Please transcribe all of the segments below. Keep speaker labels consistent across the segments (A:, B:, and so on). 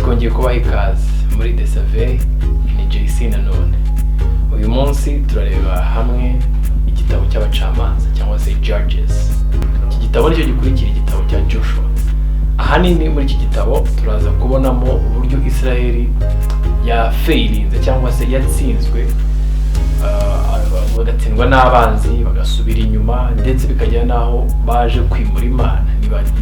A: Twongeye kubaha ikaze muri The Survey. Ni JC nanone. Uyu munsi turareba hamwe igitabo cy'Abacamanza cyangwa se Judges. Iki gitabo nicyo gikurikira igitabo cya Joshua. Ahanini muri iki gitabo turaza kubonamo uburyo Israel yafailinze cyangwa se yatsinzwe, bagatsindwa n'abanzi, bagasubira inyuma, ndetse bikagera n'aho baje kwimura Imana.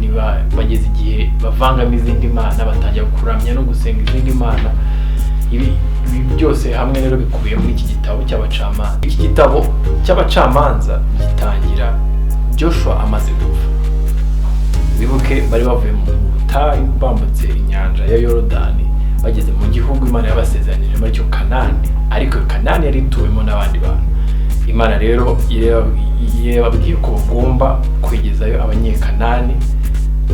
A: Niba bageze igihe bavangamo izindi mana, batangira kuramya no gusenga izindi mana. Ibi byose hamwe rero bikubiye muri iki gitabo cy'Abacamanza. Iki gitabo cy'Abacamanza gitangira Joshua amaze gupfa. Wibuke bari bavuye mu butayu, bambutse inyanja ya Yorodani, bageze mu gihugu Imana yabasezeranyije, muri cyo Kanani. Ariko Kanani yari ituwemo n'abandi bantu. Imana rero yababwiye ko bagomba kwegezayo Abanyekanani,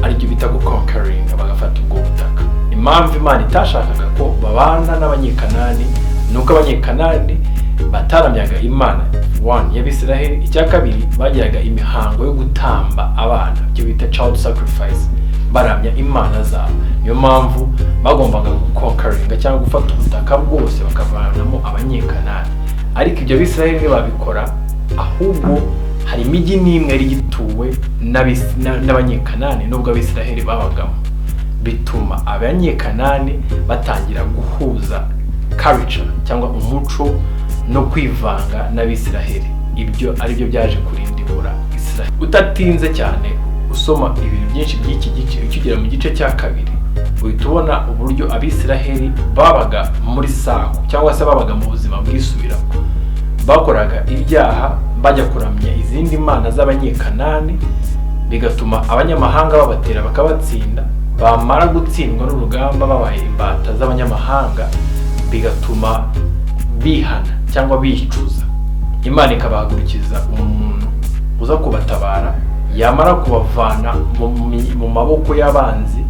A: aribyo bita guconqueringa, bagafata ubwo butaka. Impamvu Imana itashakaga ko babana n'Abanyekanani ni uko Abanyekanani bataramyaga Imana one y'Abisiraheli. Icya kabiri, bagiraga imihango yo gutamba abana, ibyo bita child sacrifice, baramya imana zabo. Niyo mpamvu bagombaga guconqueringa cyangwa gufata ubutaka bwose, bakavanamo Abanyekanani. Ariko ibyo Abisiraheli ntibabikora, ahubwo hari imijyi n'imwe yari igituwe n'Abanyekanani nubwo Abisiraheli babagamo, bituma Abanyekanani batangira guhuza culture cyangwa umuco no kwivanga n'Abisiraheli. Ibyo ari byo byaje kurindibura Israheli. Utatinze cyane usoma ibintu byinshi by'iki gice, ukigera mu gice cya kabiri uhita ubona uburyo Abisiraheli babaga muri cycle cyangwa se babaga mu buzima bwisubiramo. Bakoraga ibyaha, bajya kuramya izindi mana z'Abanyekanani, bigatuma abanyamahanga babatera bakabatsinda. Bamara gutsindwa n'urugamba, babaye imbata z'abanyamahanga, bigatuma bihana cyangwa bicuza. Imana ikabahagurukiza umuntu uza kubatabara, yamara kubavana mu maboko y'abanzi,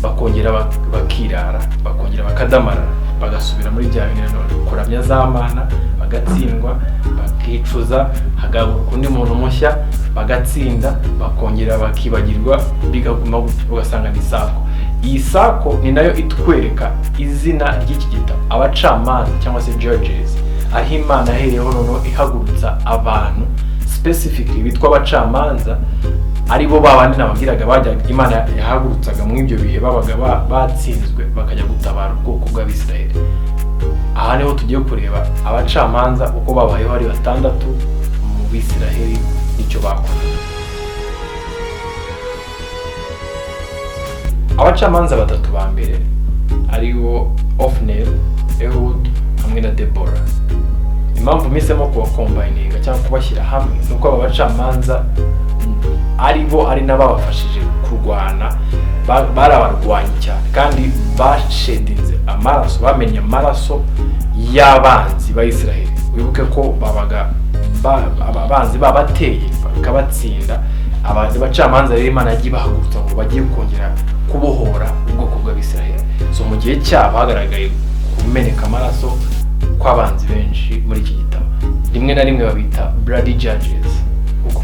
A: bakongera bakirara, bakongera bakadamarara, bagasubira muri bya bintu nanone, kuramya za mana, bagatsindwa, bakicuza, hagaruka undi muntu mushya, bagatsinda, bakongera bakibagirwa, bikaguma gutyo, ugasanga ni cycle. Iyi cycle ni nayo itwereka izina ry'iki gitabo, Abacamanza cyangwa se Judges, aho Imana yahereyeho noneho ihagurutsa abantu specifically bitwa abacamanza, ari bo babandi nababwiraga bajyaga Imana yahagurutsaga muri ibyo bihe babaga batsinzwe, bakajya gutabara ubwoko bw'Abisirayeli. Aha niho tugiye kureba abacamanza uko babayeho ari batandatu mu Bisiraheli n'icyo bakora. Abacamanza batatu ba mbere, aribo Ofineri, Ehud hamwe na Debora. Impamvu mpisemo kubacombininga cyangwa kubashyira hamwe ni uko aba bacamanza ari bo ari n'ababafashije kurwana, bari abarwanyi cyane kandi bashedinze amaraso, bamenye amaraso y'abanzi ba Israheli. Wibuke ko babaga abanzi babateye bakabatsinda. Aba bacamanza rero Imana yagiye ibahagurutsa ngo bagiye kongera kubohora ubwoko bw'Abisiraheli. So mu gihe cyabo hagaragaye kumeneka amaraso kw'abanzi benshi. Muri iki gitabo rimwe na rimwe babita bloody judges,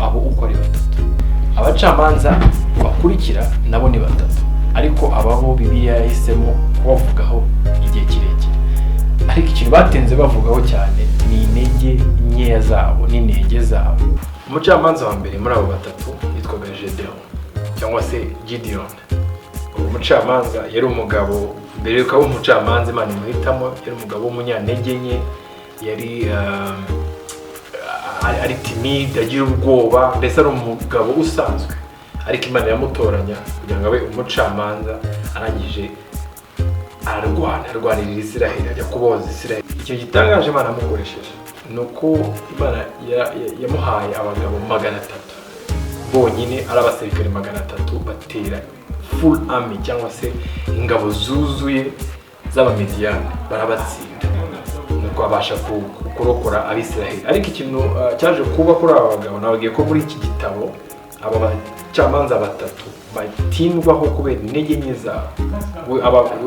A: abo uko ari batatu. Abacamanza bakurikira nabo ni batatu, ariko ababo Bibiliya yahisemo kubavugaho igihe kirekire. Ariko ikintu batinze bavugaho cyane ni intege nkeya zabo n'inenge zabo. Umucamanza wa mbere muri abo batatu yitwaga Gedeon cyangwa se Gideon. Uwo mucamanza yari umugabo, mbere yuko aba umucamanza Imana imuhitamo, yari umugabo w'umunyantege nke, yari ari timide, agira ubwoba, mbese ari umugabo usanzwe. Ariko Imana iramutoranya kugira ngo abe umucamanza. Arangije ararwana, arwanirira Isiraheli, ajya kubohoza Isiraheli. Ikintu gitangaje Imana yamukoresheje ni uko Imana yamuhaye abagabo 300 bonyine, ari abasirikare 300, batera full army cyangwa se ingabo zuzuye z'Abamediyani, barabatsinda, nuko abasha kurokora Abisiraheli. Ariko ikintu cyaje kuba kuri aba bagabo, nababwiye ko muri iki gitabo aba bacamanza batatu batindwaho kubera intege nke zabo.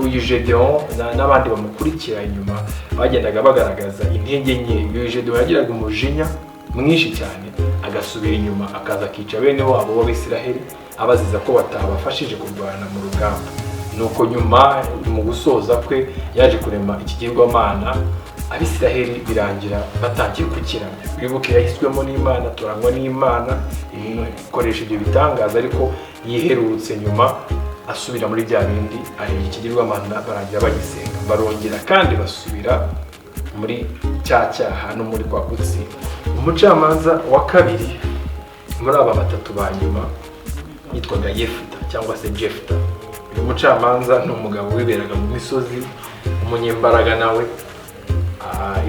A: Uyu Gedeon n'abandi bamukurikira inyuma bagendaga bagaragaza intege nke. Uyu Gedeon yagiraga umujinya mwinshi cyane, agasubira inyuma, akaza akica bene wabo b'Abisiraheli, abaziza ko batabafashije kurwana mu rugamba. Nuko nyuma mu gusoza kwe yaje kurema ikigirwamana, Abisiraheli birangira batangiye kukiramya. Wibuke, yahiswemo n'Imana, turangwa n'Imana, ibintu ikoresha ibyo bitangaza, ariko yiherutse nyuma asubira muri bya bindi, areba ikigirwamana, barangira bagisenga, barongera kandi basubira muri cya cyaha no muri kwa gutsinda. Umucamanza wa kabiri muri aba batatu ba nyuma yitwaga Yefuta cyangwa se Jefuta. Uyu mucamanza ni umugabo wiberaga mu misozi, umunyembaraga nawe.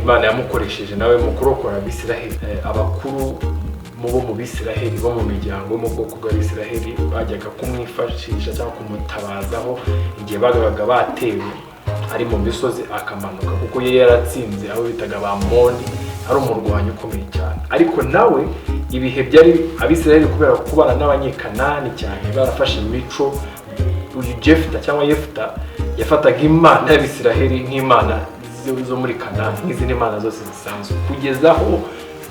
A: Imana yamukoresheje nawe mu kurokora Abisiraheli. Abakuru mu bo mu Bisiraheli, bo mu miryango yo mu bwoko bw'Abisiraheli, bajyaga kumwifashisha cyangwa kumutabazaho igihe babaga batewe, ari mu misozi akamanuka, kuko yari yaratsinze abo bitaga ba Moni, ari umurwanyi ukomeye cyane. Ariko nawe ibihe byari Abisiraheli, kubera kubana n'Abanyekanani cyane, barafashe imico. Uyu Jefuta cyangwa Yefuta yafataga Imana y'Abisiraheli nk'imana zo muri Kanani, nk'izindi mana zose zisanzwe, kugeza aho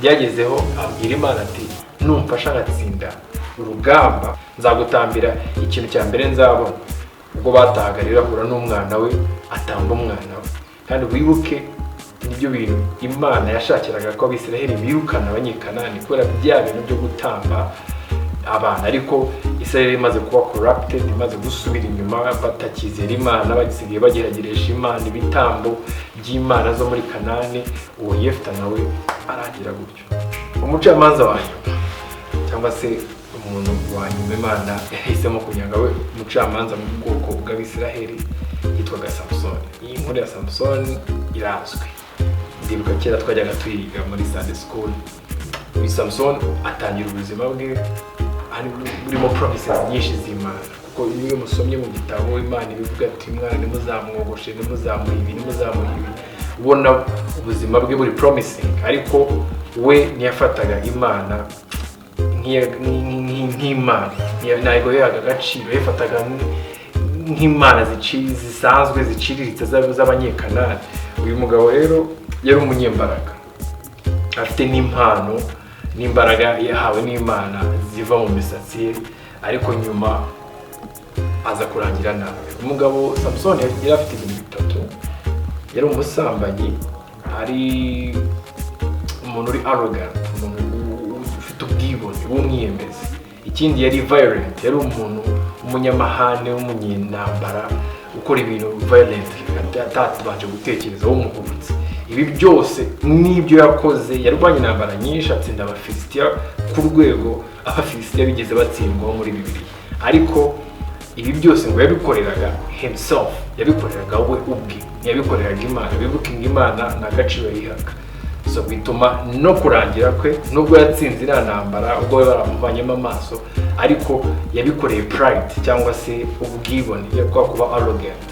A: byagezeho abwira Imana ati: "Numfasha ngatsinda urugamba, nzagutambira ikintu cya mbere nzabona." Ubwo batahaga rero ahura n'umwana we, atamba umwana we. Kandi wibuke, nibyo bintu Imana yashakiraga ko Abisiraheli birukana Abanyekanani, kubera bya bintu byo gutamba abana. Ariko Israel imaze kuba corrupted, imaze gusubira inyuma, batakizera Imana, bagisigaye bagerageresha Imana ibitambo by'imana zo muri Kanani, uwo Yefuta nawe arangira gutyo. Umucamanza wa nyuma cyangwa se umuntu wa nyuma Imana yahisemo kugira ngo abe umucamanza mu bwoko bw'Abisiraheli yitwaga Samusoni. Iyi nkuru ya Samusoni irazwi, ndibuka kera twajyaga tuyiga muri Sunday school. Uyu Samusoni atangira ubuzima bwe hari burimo promises nyinshi z'Imana, kuko iyo musomye mu gitabo, Imana ibivuga ati: "Umwana ntimuzamwogoshe, ntimuzamuhe ibi, ntimuzamuhe ibi." Ubona ubuzima bwe buri promising, ariko we ntiyafataga Imana nk'Imana, ntabwo yahaga agaciro, yafataga nk'imana zisanzwe ziciriritse z'Abanyekanani. Uyu mugabo rero yari umunyembaraga, afite n'impano n'imbaraga yahawe n'Imana ziva mu misatsi ye, ariko nyuma aza kurangira nabi. Umugabo Samusoni yari afite ibintu bitatu: yari umusambanyi, ari umuntu uri arrogant, umuntu ufite ubwibone w'umwiyemezi. Ikindi, yari violent, yari umuntu w'umunyamahane, w'umunyentambara, ukora ibintu violent atabanje gutekereza, w'umuhubutsi. Ibi byose n'ibyo yakoze, yarwanye intambara nyinshi, atsinda Abafilisitiya ku rwego Abafilisitiya bigeze batsindwaho muri Bibiliya. Ariko ibi byose ngo yabikoreraga himself, yabikoreraga we ubwe, ntiyabikoreraga Imana. Bibuke ngo Imana nta gaciro yayihaga. So bituma no kurangira kwe, nubwo yatsinze iriya ntambara, ubwo we baramuvanyemo amaso, ariko yabikoreye pride cyangwa se ubwibone, kwa kuba arrogant.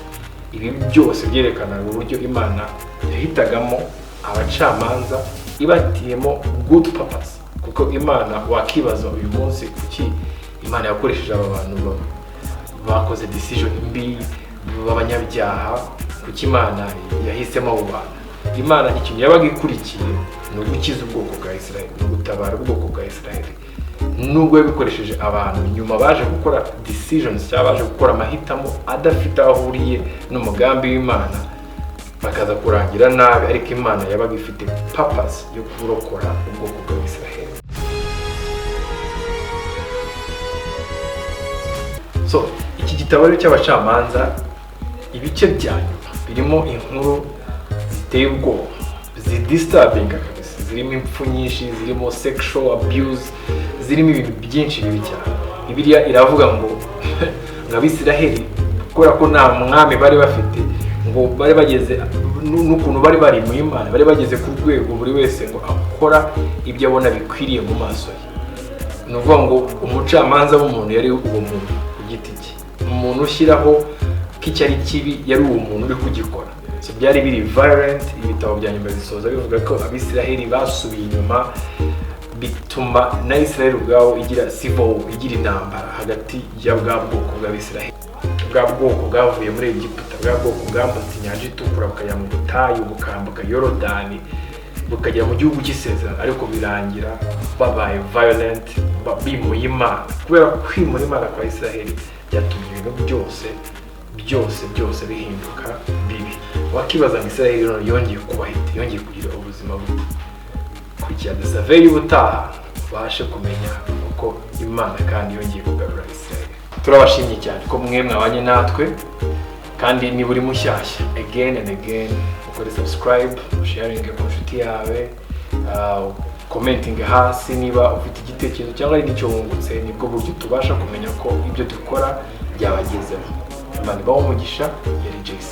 A: Ibi byose byerekanaga uburyo Imana yahitagamo abacamanza ibatiyemo good purpose, kuko Imana, wakibaza uyu munsi kuki Imana yakoresheje aba bantu bakoze decision mbi, b'abanyabyaha, kuki Imana yahisemo abo bantu? Imana ikintu yabaga ikurikiye ni ugukiza ubwoko bwa Israel, ni ugutabara ubwoko bwa Israel, nubwo yabikoresheje abantu nyuma baje gukora decisions cyangwa baje gukora amahitamo adafite aho ahuriye n'umugambi w'Imana, bakaza kurangira nabi. Ariko Imana yabaga ifite purpose yo kurokora ubwoko bwa Israel. So iki gitabo rero cy'Abacamanza, ibice bya nyuma birimo inkuru ziteye ubwoba, zidisturbinga kabisa, zirimo impfu nyinshi, zirimo sexual abuse, zirimo ibintu byinshi bibi cyane. Bibiliya iravuga ngo Abisiraheli, kubera ko nta mwami bari bafite, ngo bari bageze n'ukuntu bari bari mu Imana, bari bageze ku rwego buri wese ngo akora ibyo abona bikwiriye mu maso ye. Ni ukuvuga ngo umucamanza w'umuntu yari uwo muntu ku giti cye, umuntu ushyiraho ko icyo ari kibi yari uwo muntu uri kugikora. So byari biri violent. Ibitabo bya nyuma bisoza bivuga ko Abisiraheli basubiye inyuma, bituma na Israel ubwabo igira civil war, igira intambara hagati ya bwa bwoko bw'Abisiraheli, bwa bwoko bwavuye muri Egiputa, bwa bwoko bwambutse Inyanja Itukura, bukajya mu butayu, bukambuka Yorodani, bukagera mu gihugu cy'isezerano. Ariko birangira babaye violent, bimuye Imana. Kubera kwimura Imana kwa Israel byatumye ibintu byose Byose byose bihinduka bibi. Wakibaza ngo Israel none yongeye kubaho ite? Yongeye kugira ubuzima bute? Kurikira The Survey y'ubutaha, ubashe kumenya uko Imana kandi yongeye kugarura Israel. Turabashimye cyane ko mwe mwabanye natwe, kandi niba uri mushyashya, again and again, ukore subscribe, sharing ku nshuti yawe, commenting hasi niba ufite igitekerezo cyangwa ari n'icyo wungutse. Nibwo buryo tubasha kumenya ko ibyo dukora byabagezeho. Imana ibahe umugisha. Yari JC.